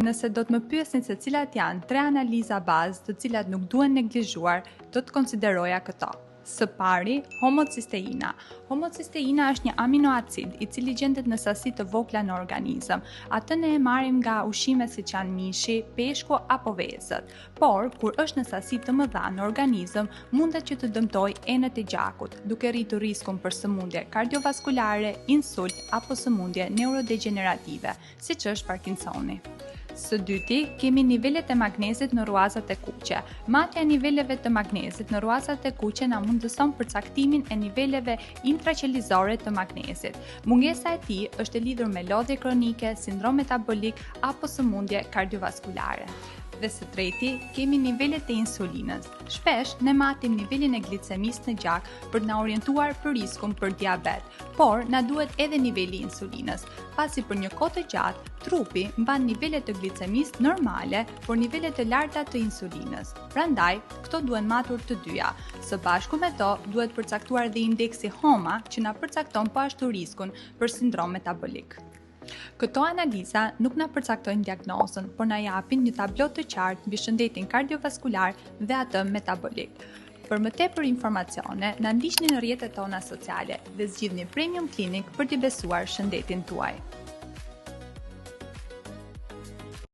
Nëse do të më pyesnit se cilat janë tre analiza bazë të cilat nuk duhen neglizhuar, do të konsideroja këto. Së pari, homocisteina. Homocisteina është një aminoacid i cili gjendet në sasi të vogla në organizëm. Atë ne e marrim nga ushqimet siç janë mishi, peshku apo vezët. Por, kur është në sasi të mëdha në organizëm, mundet që të dëmtojë enët e gjakut, duke rritur riskun për sëmundje kardiovaskulare, insult apo sëmundje neurodegjenerative, siç është Parkinsoni. Së dyti, kemi nivelet e magnezit në rruazat e kuqe. Matja e niveleve të magnezit në rruazat e kuqe na mundëson përcaktimin e niveleve intraqelizore të magnezit. Mungesa e tij është e lidhur me lodhje kronike, sindrom metabolik apo sëmundje kardiovaskulare. Dhe së treti, kemi nivelet e insulinës. Shpesh, ne matim nivelin e glicemisë në gjak për të na orientuar për riskun për diabet, por na duhet edhe niveli i insulinës, pasi për një kohë të gjatë, trupi mban nivele të glicemisë normale, por nivele të larta të insulinës. Prandaj, këto duhen matur të dyja. Së bashku me to, duhet përcaktuar dhe indeksi HOMA, që na përcakton po ashtu riskun për sindrom metabolik. Këto analiza nuk na përcaktojnë diagnozën, por na japin një tablo të qartë mbi shëndetin kardiovaskular dhe atë metabolik. Për më tepër informacione, na ndiqni në rrjetet tona sociale dhe zgjidhni Premium Clinic për t'i besuar shëndetin tuaj.